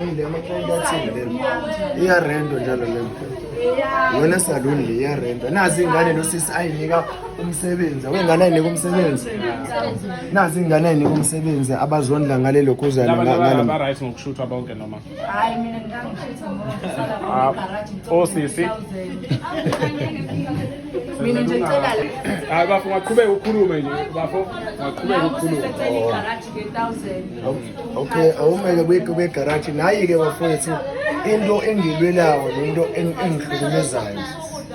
Le ama-client athini lena? Iyarentwa njalo le nto. Yona salon le iyarentwa. Nazi iy'ngane lo sisi ayinika umsebenzi. Awuyingane ayinika umsebenzi. Nazi iy'ngane ayinika umsebenzi abazondla ngale lokhuzana Laba ngale. ba-right ngokushuthwa bonke noma? Hayi, mina ngangishitha ngoba ngisala Ah, egaraji. osisi. Mina nje ngicela Hayi bafo, ungaqhubeka ukhulume nje bafo, ungaqhubeka ukhulume. Sicela igaraji nge-1000. Okay, awumeke kwegaraji. Nayi-ke bafowethu into engilwelayo nento engihlukumezayo.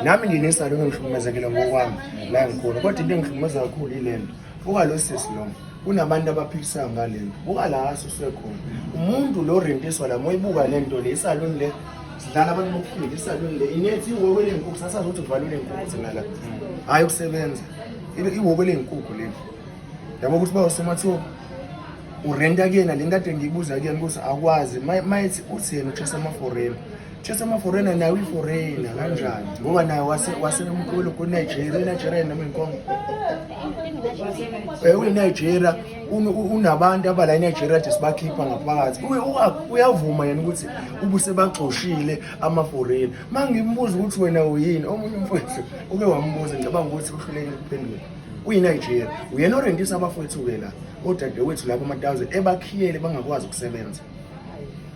Nami nginesalon engihlukumezekile ngokwami la ngikhona, kodwa into engihlukumeza kakhulu ile nto. Buka lo sisi lo, kunabantu abaphikisayo ngale nto. Buka la asuswe khona umuntu lo rentiswa la. Moyibuka le nto le, isalon le sidlala abantu bokufika. Isalon le inethi ihhoko ley'nkukhu. Sasazi ukuthi kuvalwe ley'nkukhu thina la, hhayi ukusebenza. Ihhoko ley'nkukhu leli, yabo, ukuthi bawusomathuba urenta kuyena. Le nto kade ngiyibuza kuyena ukuthi akwazi mayethi uthi yena uchesa ama-foreigner, chesa ama-foreigner, naye uyi-foreigner kanjani? Ngoba naye wasemkhulu kuNigeria, iNigeria noma inkongo, uyiNigeria, unabantu abala eNigeria nje sibakhipha ngaphakathi. Uyavuma yena ukuthi ubusebaxoshile ama-foreigner. Ma ngimbuza ukuthi wena uyini, omunye umfowethu uke wambuza, ngicabanga ukuthi uhlulekile ukuphendula. UyiNigeria, uyena orentisa abafowethu-ke la, odadewethu lapho ama-1000 ebakhiyele bangakwazi ukusebenza.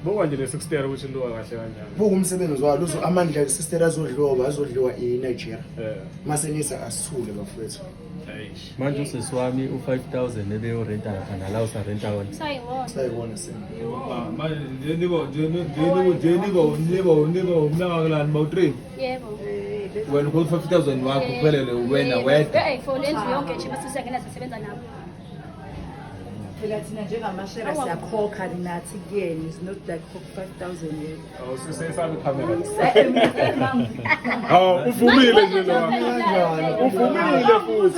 Buka nje le sixtera ukuthi iluka kahle kanjani. Buka umsebenzi walo amandla sister azodliwa, azodliwa i-Nigeria. Masenisa asithule bafowethu. Eish. Manje usisi wami u-5000 ebeyorenta lapha nala usarenta wona? Sayibona. Sayibona sena. Manje nje nibo nje nje nje nibo nibo nibo umnaka bawu 3. Yebo. Wena ukhona 5000 wakho kuphelele wena wedwa? Eh, for lendlu yonke nje basisengena sisebenza nabo. Phela thina njengamashera siyakhokha nathi kuyena, is not like khokha 5000 yethu. Awusisesabi ikhamera. Hawu, uvumile nje lo. Uvumile futhi.